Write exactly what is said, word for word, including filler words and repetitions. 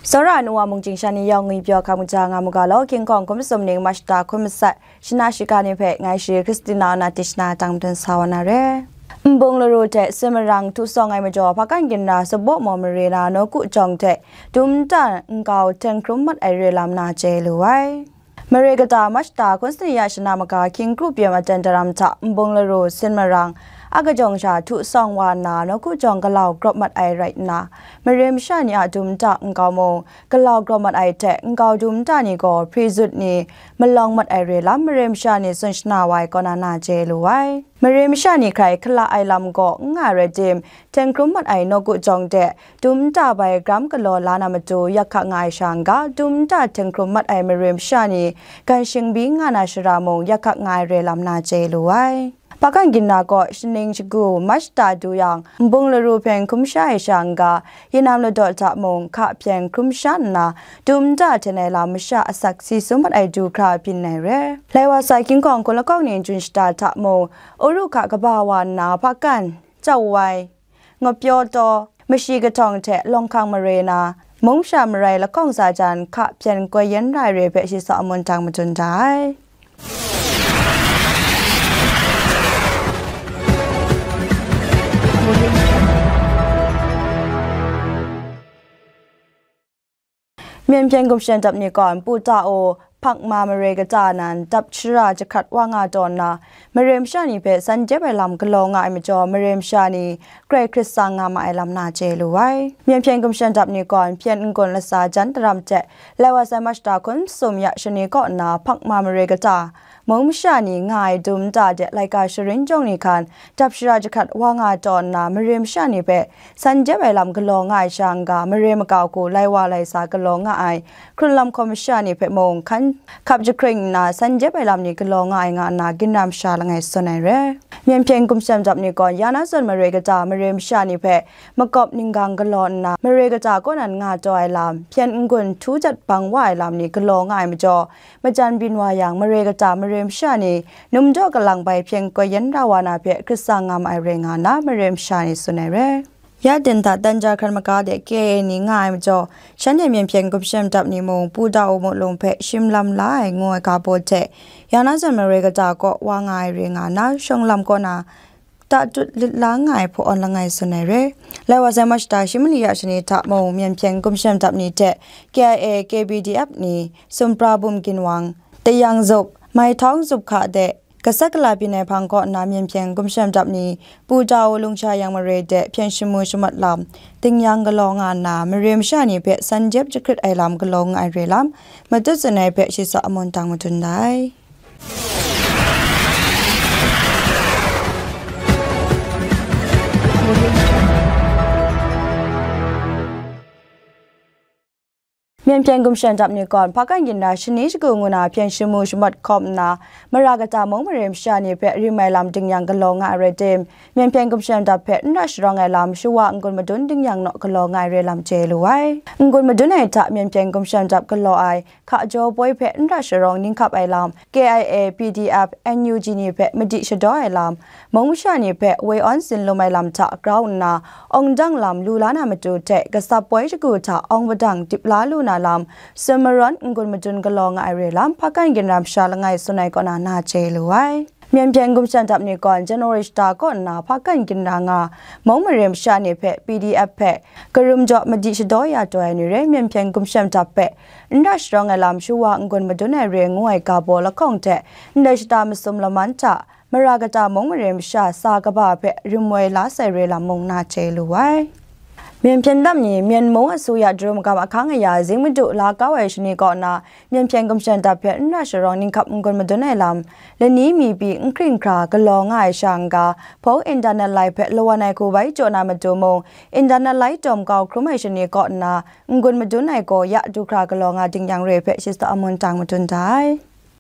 Tsawra ai nu wa mung chyingsha ni yawng ngwi pyaw hkam kaja nga mu ga law, King Kong hkum sum ning March da hkun matsat, shana shiga ni hpe ngai shi Christina na tishna tang madun sa wa na re. Nbung laru hte Sin marang htu sawng ai majaw, hpakan ginra Sabaw Maw mare na nawku jawng hte dum nta nkau hten hkrum mat ai re lam na chye lu ai. Mare kata March da hkun sani ya shana maga hkying kru pyim aten daram hta Nbung laru Sin marang a kajawng sha htu sawng wa nna nawku jawng galau grawp mat ai rai nna, mare masha ni a dum nta nkau mung galau grawp mat ai hte, nkau dum nta ni gaw hpri zut ni malawng mat ai re lam mare masha ni tsun shana wa ai kaw na na chye lu ai. Mare masha ni hkrai hkala ai lam gaw n nga rai tim, hten hkrum mat ai nawku jawng de, dum nta bai gram galaw la na matu yak hka nga ai sha n ga, dum nta hten hkrum mat ai mare masha ni gan shingbi nga na shara mung yak hka nga ai re lam na chye lu ai. Hpakan ginra kaw shaning shagu March da du yang, Nbung laru hpyen hkrum sha ai sha n ga, Yanam ladaw hta mung hka hpyen hkrum sha nna, dum nta hten ai lam masha asak si sum mat ai du hkra byin ai re. Lai wa sai King Kong hkun lakawng ni jun shada hta mung, Uru hka kaba wa nna, hpakan, chau wai, ngapyaw taw, mashi kahtawng hte lawng hkang mare na, mung sha marai lahkawng sa jan hka hpyen koi yen ra ai re hpe shi sa amun tang madun da ai. Myen hpyen gumshem dap ni gaw, Pu Ta O, Hpakma mare kata nan dap shara jahkrat wa nga taw nna, mare masha ni hpe san jep ai lam galaw nga ai majaw, mare masha ni grai hkrit tsang nga ma ai lam na chye lu ai. Myen hpyen gumshem dap ni gaw, hpyen n-gun latsa jan daram hte, lai wa sai March da hkun sum ya shani kaw nna, Hpakma mare kata, mung masha ni nga ai dum nta de laika sharin jawng ni hkan, dap shara jahkrat wa nga taw nna, mare masha ni hpe san jep ai lam galaw nga ai sha n ga, mare makau hku lai wa lai sa galaw nga ai, hkrunlam hkawm masha ni hpe mung hkan hkap jahkring nna, san jep ai lam ni galaw nga ai nga nna, ginra masha langai tsun ai re. Myen hpyen gumshem dap ni gaw, ya na zawn mare kata mare masha ni hpe makawp ninggang galaw nna, mare kata kaw nan nga taw ai lam, hpyen n-gun htu jat bang wa ai lam ni galaw nga ai majaw, majan byin wa yang, mare kata mare masha ni numdaw kalang bai hpyen koi yen ra wa na hpe hkrit tsang nga ma ai rai nga nna, mare masha ni tsun ai re. Ya ten hta dan ja hkran maga de K I A ni nga ai majaw, shanhte myen hpyen gumshem dap ni mung, Pu Ta O Muk Lung hpe shim lam la ai ngu ai ga baw hte, ya na zawn mare kata kaw wa nga ai re nga nna, shawng lam kaw na tatut lit la nga ai hpawn langai tsun ai re. Lai wa sai March da shi mali ya shani hta mung, myen hpyen gumshem dap ni hte K I A, K P D F ni, Sumpra Bum Ginwang, Tayang Zup, Maitawng Zup hka de, gasat gala byin ai hpang kaw nna, myen hpyen gumshem dap ni, Pu Ta O lungsha yang mare de hpyen shamu shamat lam, tingnyang galaw nga nna, mare masha ni hpe san jep jahkrit ai lam galaw nga ai re lam, matut tsun ai hpe shi sa amun tang madun da ai. Myen hpyen gumshem dap ni gaw, hpakan ginra shani shagu ngu na hpyen shamu shamat hkawm nna, mara kata mung mare masha ni hpe rim ai lam dingyang galaw nga ai rai tim, myen hpyen gumshem dap hpe n ra sharawng ai lam shawa n-gun madun dingyang naw galaw nga ai re lam chye lu ai. N-gun madun ai hta myen hpyen gumshem dap galaw ai, hka jaw poi hpe n ra sharawng ninghkap ai lam, K I A, P D F, N U G ni hpe madi shadaw ai lam, mung masha ni hpe woi awn sin lum ai lam hta grau nna, awng dang lam lu la na matu hte, gasap poi shagu hta awng padang dip la lu na lam, tsun marawn n-gun madun galaw nga ai re lam, hpakan ginra masha langai tsun ai kaw na na chye lu ai. Myen hpyen gumshem dap ni gaw, January shata kaw nna hpakan ginra nga, mung mare masha ni hpe P D F hpe karum jaw madi shadaw ya taw ai ni rai, myen hpyen gumshem dap hpe n ra sharawng ai lam shawa n-gun madun ai re ngu ai ga baw lahkawng hte, ndai shata masum laman hta, mara kata mung mare masha sa kaba hpe rim woi la sai re lam mung na chye lu ai. Myen hpyen dap ni, Myen mung asuya daru magam ahkang aya Zing Madu la kau ai shani kaw na, myen hpyen gumshem dap hpe n ra sharawng ninghkap n-gun madun ai lam, lani mi pyi n hkring hkra galaw nga ai sha n ga, hpawng internet lai hpe lawan ai hku bai jaw na matu mung, internet lai tawm kau hkrum ai shani kaw nna, n-gun madun ai gaw ya du hkra galaw nga dingyang re hpe shi sa amun tang madun da ai.